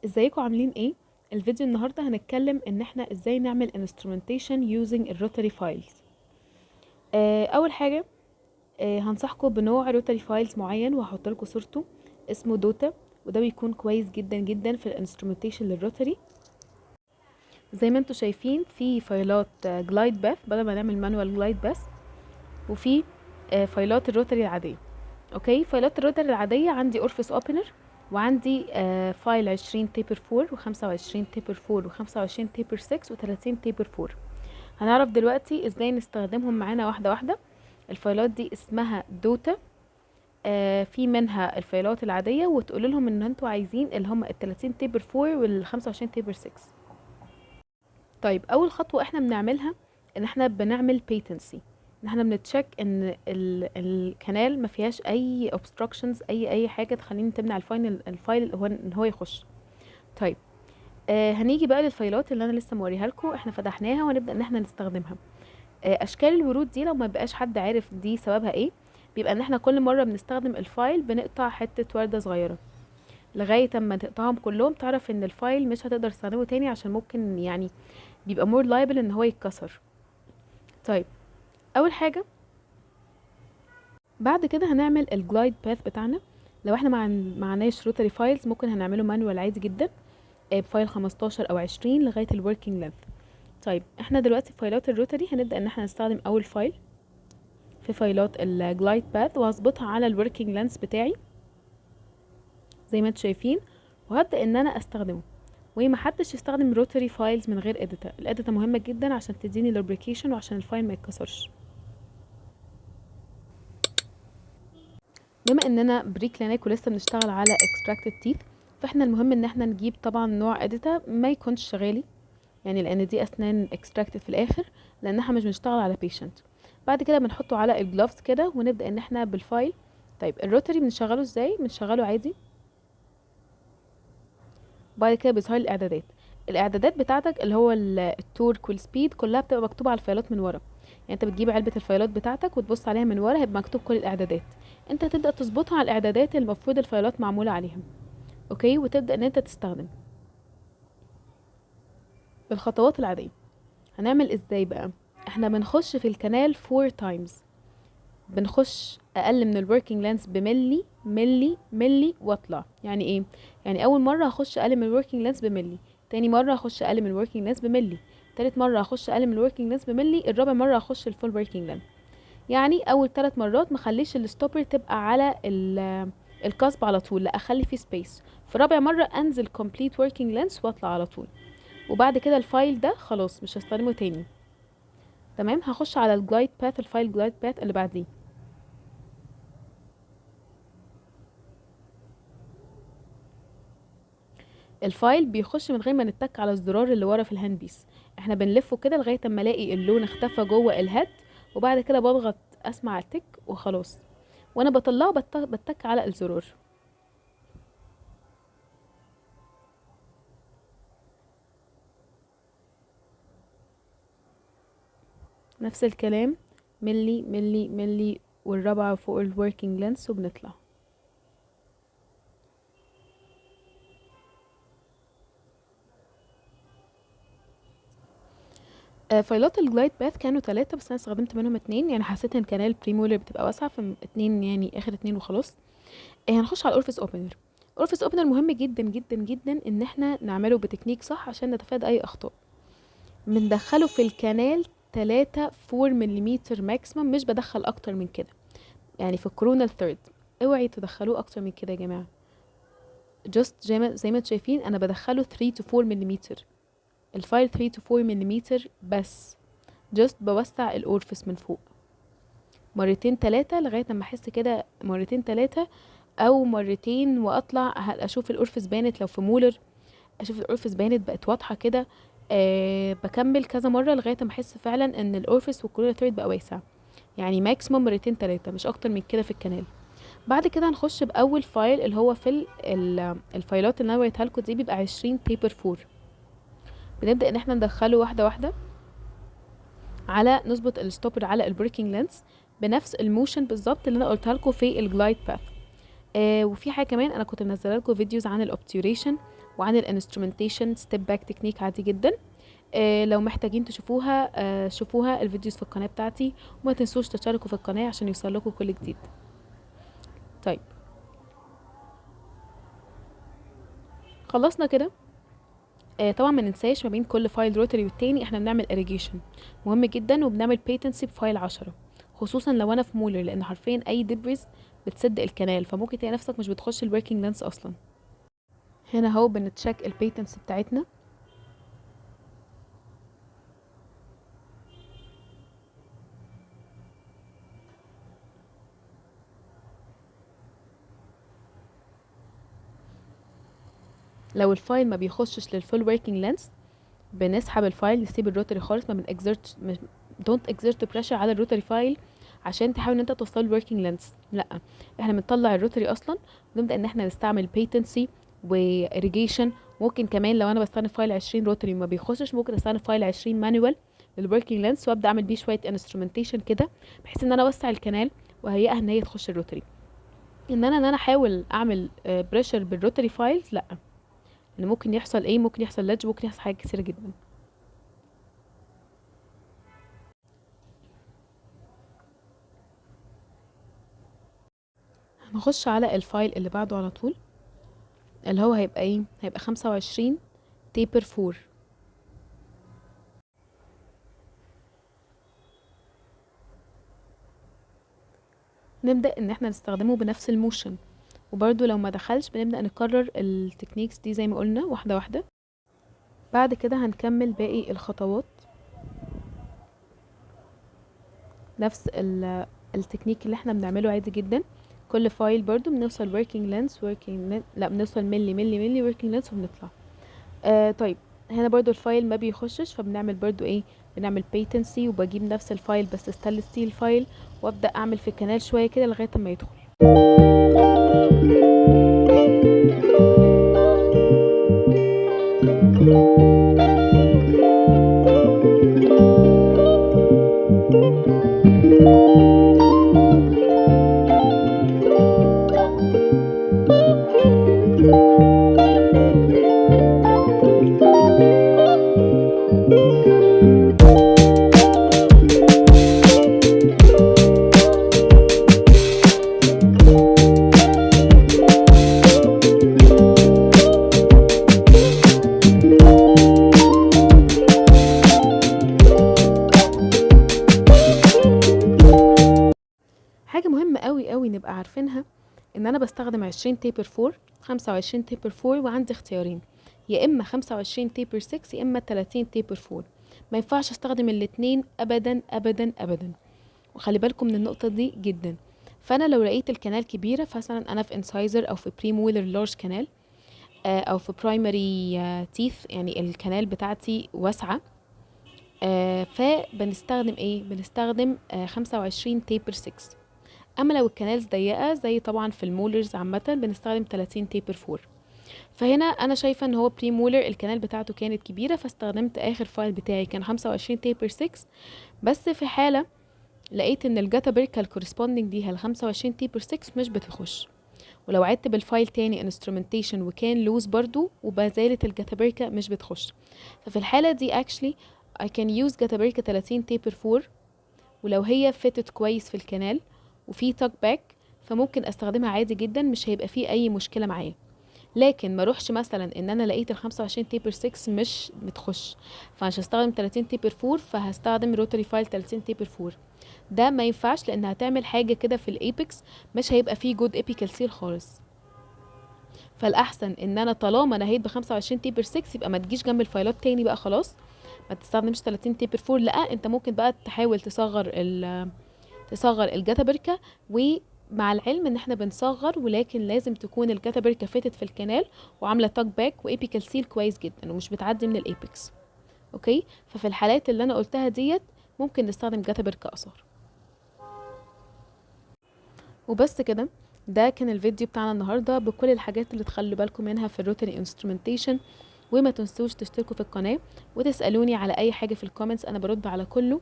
ازيكم عاملين ايه؟ الفيديو النهارده هنتكلم ان احنا ازاي نعمل instrumentation using ال rotary files. اول حاجة، هنصحكم بنوع rotary files معين وهحط لكم صورته، اسمه دوتا، وده بيكون كويس جدا جدا في ال instrumentation لل rotary. زي ما انتم شايفين في فايلات glide path بدل ما نعمل manual glide path، وفي فايلات ال rotary العادية. فايلات ال rotary العادية عندي orifice opener، وعندي file 20 taper 4 وخمسة وعشرين taper 4 وخمسة وعشرين taper 6 وتلاتين taper 4. هنعرف دلوقتي ازاي نستخدمهم معانا واحدة واحدة. الفايلات دي اسمها دوتا، في منها الفايلات العادية، وتقول لهم ان انتوا عايزين اللي هم ال 30 taper 4 وال 25 taper 6. اول خطوة احنا بنعملها ان احنا بنعمل patency، ان احنا بنتشيك ان ال canal ما فيهاش اي obstructions، اي حاجة تخليني تمنع ال file هو ان هو يخش. هنيجي بقى للفايلات اللي انا لسه موريها لكم، احنا فتحناها وهنبدا ان احنا نستخدمها. اشكال الورود دي لو ما بقاش حد عارف دي سببها ايه، بيبقى ان احنا كل مرة بنستخدم ال file بنقطع حتة ورده صغيرة لغاية اما تقطعهم كلهم، تعرف ان ال file مش هتقدر تستخدمه تاني، عشان ممكن بيبقى more liable ان هو يتكسر. اول حاجة بعد كده هنعمل ال glide path بتاعنا. لو احنا معناش rotary files ممكن هنعمله manual عادي جدا، ب file 15 او 20 لغاية ال working length. احنا دلوقتي في فايلات ال rotary هنبدا ان احنا نستخدم اول file في فايلات ال glide path، وهظبطها على ال working length بتاعي زي ما انتم شايفين، وهبدا ان انا استخدمه. ومحدش يستخدم rotary files من غير EDTA، ال EDTA مهمة جدا عشان تديني lubrication وعشان ال file ما يتكسرش. بما اننا pre-clinic ولسه بنشتغل على extracted teeth، فاحنا المهم ان احنا نجيب طبعا نوع EDTA ما يكونش غالي، لان دي اسنان extracted في الاخر، لان احنا مش بنشتغل على patient. بعد كده بنحطه على ال gloves كده ونبدا ان احنا بال file. ال rotary بنشغله ازاي؟ بنشغله عادي، بعد كده بيظهر الاعدادات. الاعدادات بتاعتك اللي هو ال torque وال speed كلها بتبقى مكتوبة على الفايلات من ورا، انت بتجيب علبة الفايلات بتاعتك وتبص عليها من ورا، هيبقى مكتوب كل الاعدادات، انت تبدا تظبطها على الاعدادات اللي المفروض الفايلات معمولة عليها. وتبدا ان انت تستخدم بالخطوات العادية. هنعمل ازاي بقى؟ احنا بنخش في ال canal 4 times، بنخش اقل من ال working length بملي ملي ملي واطلع. يعني ايه؟ يعني اول مرة هخش اقل من ال working length بملي، تاني مرة هخش اقل من ال working length بملي، تالت مرة هخش اقل من ال working length بملي، الرابع مرة هخش ال full working length. يعني اول 3 مرات ما اخليش ال stopper تبقى على ال cusp على طول، لا اخلي فيه space. في رابع مرة انزل complete working length واطلع على طول، وبعد كده ال file ده خلاص مش هستخدمه تاني. تمام، هخش على ال glide path، ال file glide path اللي بعديه. ال file بيخش من غير ما نتك على الزرار اللي ورا في ال hand piece، احنا بنلفه كده لغاية اما الاقي اللون اختفى جوه ال head، وبعد كده بضغط اسمع التك وخلاص، وانا بطلعه بتك على الزرار. نفس الكلام ملي ملي ملي والرابعة فوق ال working length وبنطلع. فايلات ال glide path كانوا 3، بس انا استخدمت منهم 2، حسيت ان canal premolar بتبقى واسعة، ف2 اخر 2 وخلاص. هنخش على ال orifice opener. ال orifice opener مهم جدا جدا جدا ان احنا نعمله بتكنيك صح عشان نتفادى اي اخطاء. بندخله في ال canal تلاتة four مليمتر maximum، مش بدخل اكتر من كده، في ال coronal third اوعي تدخلوه اكتر من كده يا جماعة. just زي ما انتم شايفين انا بدخله 3 to 4 مليمتر، ال file 3 to 4 مليمتر بس، just بوسع ال orifice من فوق مرتين تلاتة لغاية اما احس كده، مرتين تلاتة او مرتين واطلع اشوف ال orifice بانت، لو في molar اشوف ال orifice بانت بقت واضحة كده. بكمل كذا مرة لغاية ما احس فعلا ان ال orifice وال coronal third بقى واسع، maximum مرتين تلاتة مش اكتر من كده في ال canal. بعد كده هنخش باول file اللي هو في الفايلات اللي انا وريتها لكم دي، بيبقى 20 taper 4. بنبدا ان احنا ندخله واحدة واحدة على، نظبط ال stopper على ال working length بنفس ال motion بالظبط اللي انا قلتها لكم في ال glide path. وفي حاجة كمان انا كنت منزله لكم videos عن ال obturation وعن ال instrumentation step back technique عادي جدا. لو محتاجين تشوفوها شوفوها ال videos في القناة بتاعتي، وما تنسوش تشتركوا في القناة عشان يوصل لكم كل جديد. طيب خلصنا كده. طبعا ما ننساش ما بين كل file rotary والتاني احنا بنعمل irrigation مهم جدا، وبنعمل patency ب file 10، خصوصا لو انا في molar، لان حرفيا اي debris بتسد ال canal، فممكن تلاقي نفسك مش بتخش ال working length اصلا. هنا اهو بن check ال patency بتاعتنا. لو ال file ما بيخشش لل full working length بنسحب ال file، نسيب ال rotary خالص، ما بن exert، don't exert pressure على ال rotary file عشان تحاول ان انت توصل ال working length. لا، احنا بنطلع ال rotary اصلا ونبدا ان احنا نستعمل patency و irrigation. ممكن كمان لو انا بستخدم file 20 rotary ما بيخشش، ممكن استخدم file 20 manual لل working length، وابدا اعمل بيه شوية instrumentation كده بحيث ان انا اوسع ال canal واهيئها ان هي تخش ال rotary. ان انا احاول اعمل pressure بال rotary files لا، ان ممكن يحصل ايه، ممكن يحصل ledge، ممكن يحصل حاجات كتيرة جدا. هنخش على ال file اللي بعده على طول، اللي هو هيبقى ايه، هيبقى 25 taper 4. نبدأ ان احنا نستخدمه بنفس ال motion، وبرده لو ما دخلش بنبدأ نكرر ال techniques دي زي ما قلنا واحدة واحدة. بعد كده هنكمل باقي الخطوات نفس التكنيك اللي احنا بنعمله عادي جدا. كل file برضو بنوصل working length، working length، لا بنوصل ملي ملي ملي working length وبنطلع. طيب هنا برضو ال file ما بيخشش، فبنعمل برضو ايه، بنعمل patency، وبجيب نفس ال file بس stainless steel file، وابدا اعمل في ال canal شوية كده لغاية ما يدخل. حاجة مهمة قوي قوي نبقى عارفينها، ان انا بستخدم 20 taper 4، 25 taper 4، وعندي اختيارين، يا اما 25 taper 6 يا اما 30 taper 4. ما ينفعش استخدم الاتنين ابدا ابدا ابدا، وخلي بالكم من النقطة دي جدا. فانا لو لقيت ال canal كبيرة، فمثلا انا في incisor او في premolar large canal، او في primary teeth، يعني ال canal بتاعتي واسعة، فبنستخدم ايه، بنستخدم 25 taper 6. اما لو ال canals ضيقه زي طبعا في ال molars عامة بنستخدم 30 taper 4. فهنا انا شايفه ان هو premolar ال canal بتاعته كانت كبيرة، فاستخدمت اخر file بتاعي كان 25 taper 6. بس في حاله لقيت ان ال gutta percha ال corresponding ليها ال 25 taper 6 مش بتخش، ولو عدت بال file تاني instrumentation وكان loose برضو وما زالت ال gutta percha مش بتخش، ففي الحالة دي actually I can use gutta percha 30 taper 4، ولو هي fitted كويس في ال canal وفي tuck back فممكن استخدمها عادي جدا، مش هيبقى فيه اي مشكلة معايا. لكن ما اروحش مثلا ان انا لقيت ال 25 taper 6 مش بتخش فمش هستخدم 30 taper 4، فهستخدم rotary file 30 taper 4. ده ما ينفعش لان هتعمل حاجة كده في ال apex مش هيبقى فيه good apical seal خالص. فالاحسن ان انا طالما نهيت ب 25 taper 6 يبقى ما تجيش جنب ال file ات تاني بقى خلاص، ما تستخدمش 30 taper 4، لا انت ممكن بقى تحاول تصغر ال gutta percha، ومع العلم ان احنا بنصغر ولكن لازم تكون ال gutta percha fitted في ال canal وعامله tuck back و apical seal كويس جدا ومش بتعدي من ال apex. okay، ففي الحالات اللي انا قلتها ديت ممكن نستخدم gutta percha اصغر. وبس كده، ده كان الفيديو بتاعنا النهارده بكل الحاجات اللي تخلوا بالكم منها في ال rotary instrumentation. وما تنسوش تشتركوا في القناة وتسالوني على اي حاجة في ال comments، انا برد على كله.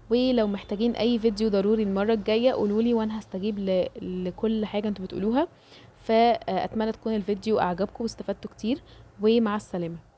ولو محتاجين اي فيديو ضروري المرة الجاية قولولي وانا هستجيب لكل حاجة انتوا بتقولوها. فاتمنى تكون الفيديو اعجبكم واستفدتوا كتير، ومع السلامة.